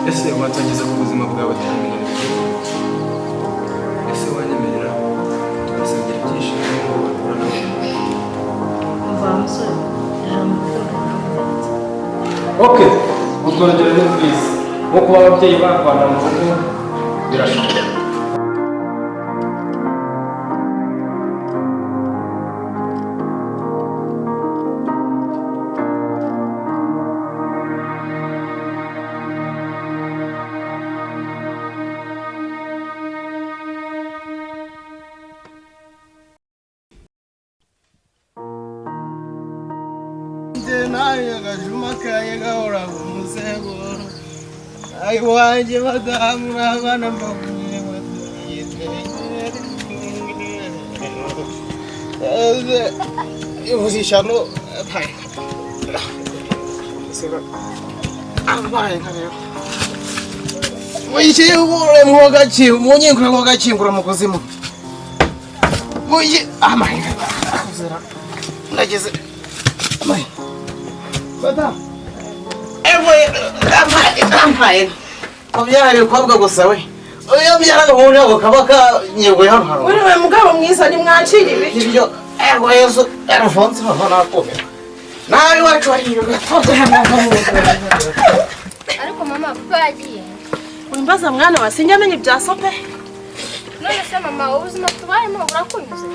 Ese watangiza ku buzima bwawe tukamenya ibyo? Ese wanyemerera tugasangira ibyishimo n'uwo wakura nawe? Umva wa musore, ijambo urukundo riramurenze. Okay, urwo rugero ni rwiza. Nko kuba ababyeyi barwana mu rugo birashoboka. Naye agajuma kaye gahora umusego iwanjye badamu n'abana mbabwiye ubuzishano munyingura mwogakingura mu kuzimu ndageze. Madamu, ewe ampaye kubyara ibikobwa gusa we, iyo mbyaraga ubundi ntabwo kaba kanyeguye hano haruguru. Uriwe mugabo mwiza, nimwakire ibiryo. Ibyo ego Yesu Alphonse noneho nakumira nawe iwacu hari ibintu. Ariko mama, kuko yagiye. Wimbaza mwana wa, sinjya amenya ibya sope. None se mama, ubuzima tubayemo burakunyuze?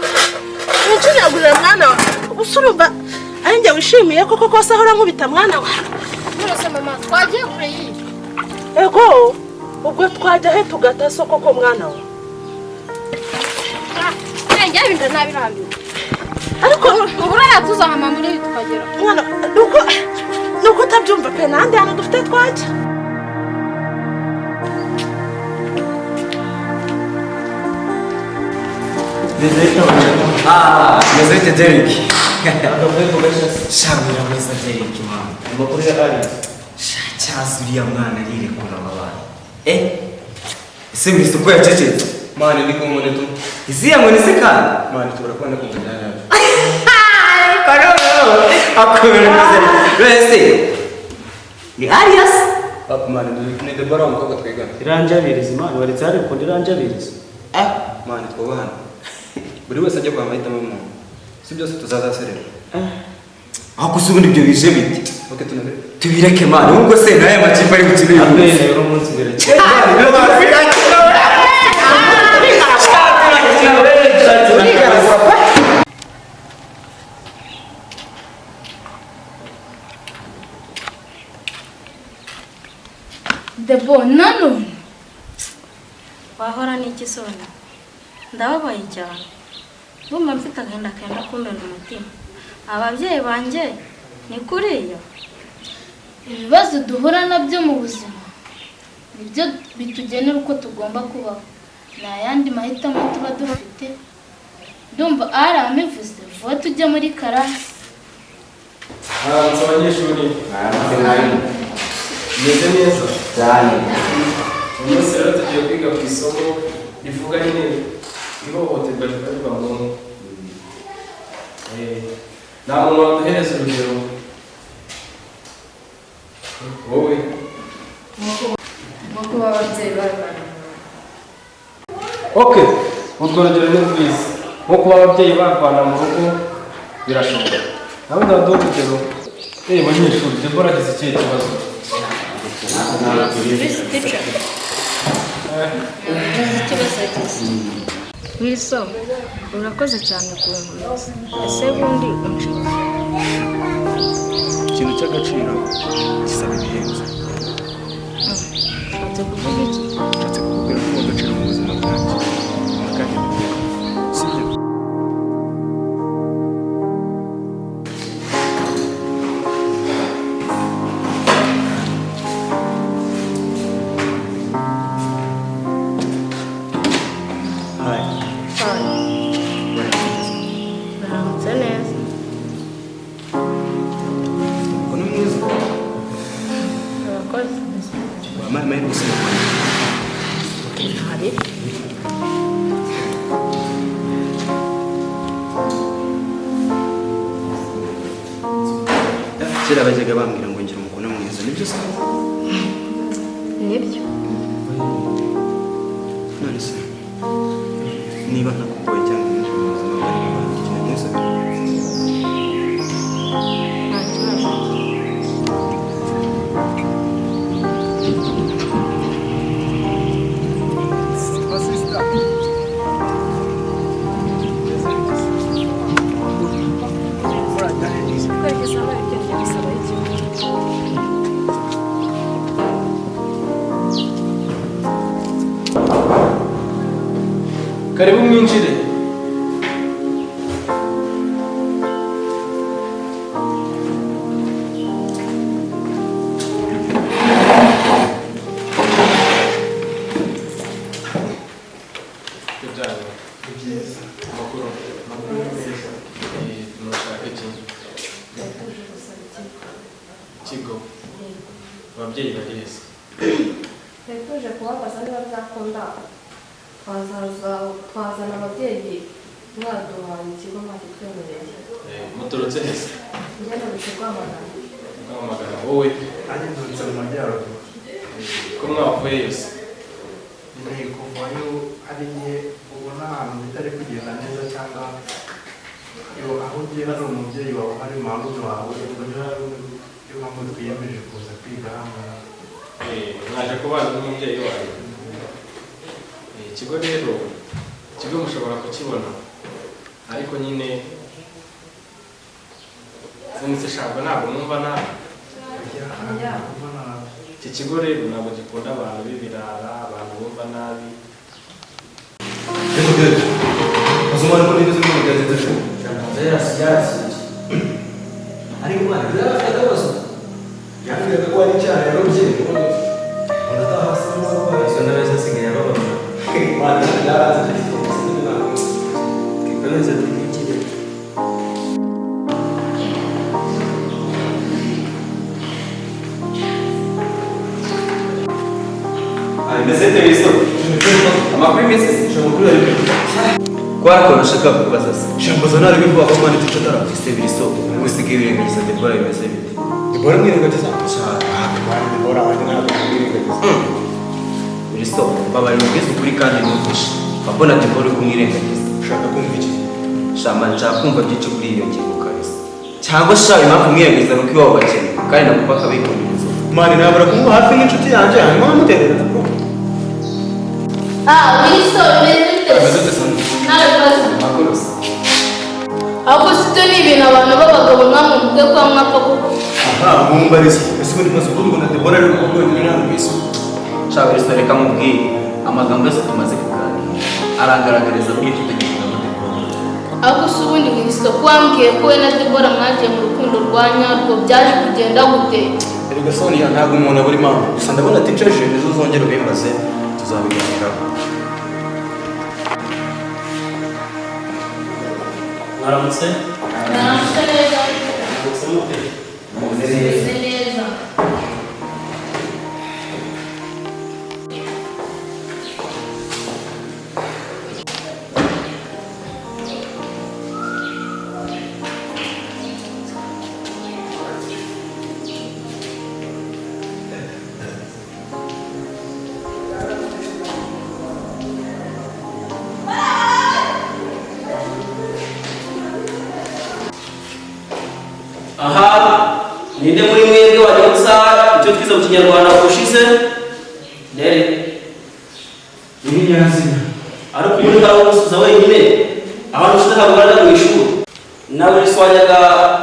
Wicunyagurira mwana wa, ubusa urumva ari njye wishimiye koko kose ahora nkubita mwana wa? None se mama, twagiye kure y'iyi? Ego, ubwo twajya he tugata so koko mwana wa? Njye ibintu nabirambiwe. Ariko ubura tuzahama muri ibi tukagera. Mwana, nuko utabyumva pe, nta handi hantu dufite twajya. Ah, meze bite Derek? Sha mwiza Derek mwana. Amakuru ya Alice. Sha cyazi uriya mwana arirekura aba bana. Eh? Ese wese uko yacecetse? Man, ndi ku nkoni tu. Iziya nkoni se kandi? Man, tubura kubona ku nkoni yacu. Akomera meze. Wese. Ni Arias? Papa, man, ni Deborah, umukobwa twigana. Iranjabiriza Imana waretse hari ukunda iranjabiriza. Ah, man, twubahane. Buri wese ajya guha amahitamo y'umuntu. Si byose tuzazaserera. Aho gusa ubundi ibyo bije bite? Okay, tunabireke. Tubireke man, ubwo se naye makipe ari gukina uyu munsi. Aperi rero umunsi birakeye. Debo, nanone. Wahora n'iki sona? Ndababaye cyane, ndumva mfite agahinda kenda kumena umutima. Ababyeyi banjye ni kuriya. Ibibazo duhura nabyo mu buzima nibyo bitugenera uko tugomba kubaho, nta yandi mahitamo tuba dufite. Ndumva aramivuze vuba tujye muri karasi. Haramutse abanyeshuri. Meze neza? Cyane. Uyu munsi rero tugiye kwiga ku isomo rivuga nyine ihohoterwa rikorerwa mu ngo. Nta muntu waduhereza urugero? Wowe. Nko kuba ababyeyi barwana mu rugo. Okay, urwo rugero ni rwiza. Nko kuba ababyeyi barwana mu rugo birashoboka. Nawe ndaduha urugero. Banyeshuri, Deborah agize ikihe kibazo? Wilson, urakoze cyane kunguza. Ese bundi unshaka? Ikintu cy'agaciro gisaba ibihenze. Ushatse kuvuga iki? Nshatse kukubwira ko agaciro mu buzima bwanjye kandi sibyo. Hi. Baramutse neza. Umukono mwiza. Urakoze. Wampaye amahirwe usoma. Hari. Kera bajyaga bambwira ngo ngira umukono mwiza, nibyo se? Nibyo. None se niba ntakugoye cyangwa ninjira mu buzima bwawe ikintu ntusabye? Nta kibazo. Karibu mwinjire. Ikigo ababyeyi bariheze. Tuje kubabaza niba byakunda twazana ababyeyi mwaduhaye ikigo mwakitwemereye. Muturutse hese? Njye nturutse Rwamagana. Rwamagana wowe? Nanjye nturutse mu majyaruguru. Ko mwavuye yose? Ni kuvayo hari igihe ubona ahantu bitari kugenda neza cyangwa aho ugiye hari umubyeyi wawe hari marume wawe, ubwo niyo mpamvu twiyemeje kuza kwiga hano. Mwaje kubana n'umubyeyi wawe. Ikigo rero, ikigo mushobora kukibona ariko nyine sinzi shabwo ntabwo numva nabi. Iki kigo rero ntabwo gikunda abantu b'ibirara, abantu bumva nabi. Ariko mwana yari afite akabazo, yambwiraga ko hari icyaha yarobye unataha asa n'uwarwaye. Izo ntebe zasigaye ababona. Mwana yaraze twikomeze twigire. Bimeze bite biso? Amakuru y'iminsi kwa ko nashaka kubaza se. Shambaza nari bivuga ko mwana ticyo tara. Ese biriso usigaye wirengagiza Debora bimeze bite? Debora mwirengagiza? Cyane. Mwana Debora wanjye ntabwo mwirengagiza. Biriso babarira ubwiza ukuri kandi numvishe. Papa na Debora uri kumwirengagiza. Ushaka kumva iki? Shama nshaka kumva byinshi kuri iyo ngingo kabisa. Cyangwa sha impamvu mwirengagiza nuko iwabo bakene kandi na papa akabikundira inzoga. Mwana nabura kumuba hafi nk'inshuti yanjye hanyuma nkamuterera. Ah, Wilson, bimeze bite? Nta bibazo. Ahubwo si byo ni ibintu abantu b'abagabo namwe mukwiye kuba mwapfa kuko. Aha, mumbarize. Ese ubundi maze kumbona Debora ari umukobwa wenyine hano ku isi? Sha Wilson, reka mubwire amagambo yose tumaze kuganira arangaragariza ko tutagikunda na Debora. Ahubwo si ubundi Wilson, ko wambwiye ko we na Debora mwagiye mu rukundo rwa nyarwo byaje kugenda gute? Erega Sonia ntabwo umuntu abura impamvu. Gusa ndabona ticeje ejo uzongera ubimbaze tuzabiganiraho. Mwaramutse? Mwaramutse neza. Mwaramutse mute? Meze neza. Aha, ninde muri mwebwe wanyutsa icyo twize mu Kinyarwanda ushize? Nere. Ni nyirazina. Ariko ubundi karaho gusubiza wenyine. Abantu ushize ntabwo bari mu ishuri. Nawe se wajyaga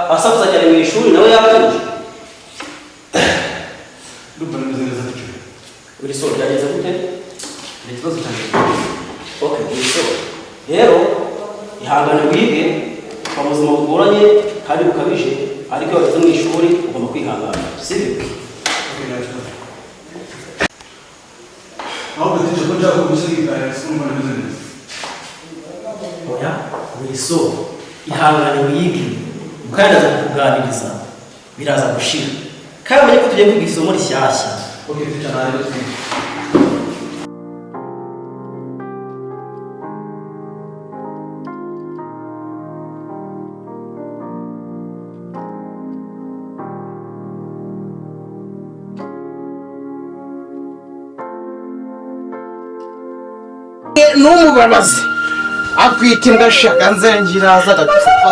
asakuza cyane mu ishuri nawe yatuje. Ndumva nameze neza ticyo. Wilson byagenze gute? Ni ikibazo cyanjye. Okay, Wilson. Rero ihangane wige kwa buzima bugoranye kandi bukabije ariko iyo wageze mu ishuri ugomba kwihangana sibyo? Okay, nta kibazo. Ahubwo ticyo ko nshaka kugusiga sinumva nameze neza. Oya, Wilson, ihangane wige kandi aza kukuganiriza biraza gushira kandi umenye ko tugiye kwiga isomo rishyashya. Okay, ticyo ntabwo twige. N'umubabazi akwita imbwa shaka nzengiraza agafata.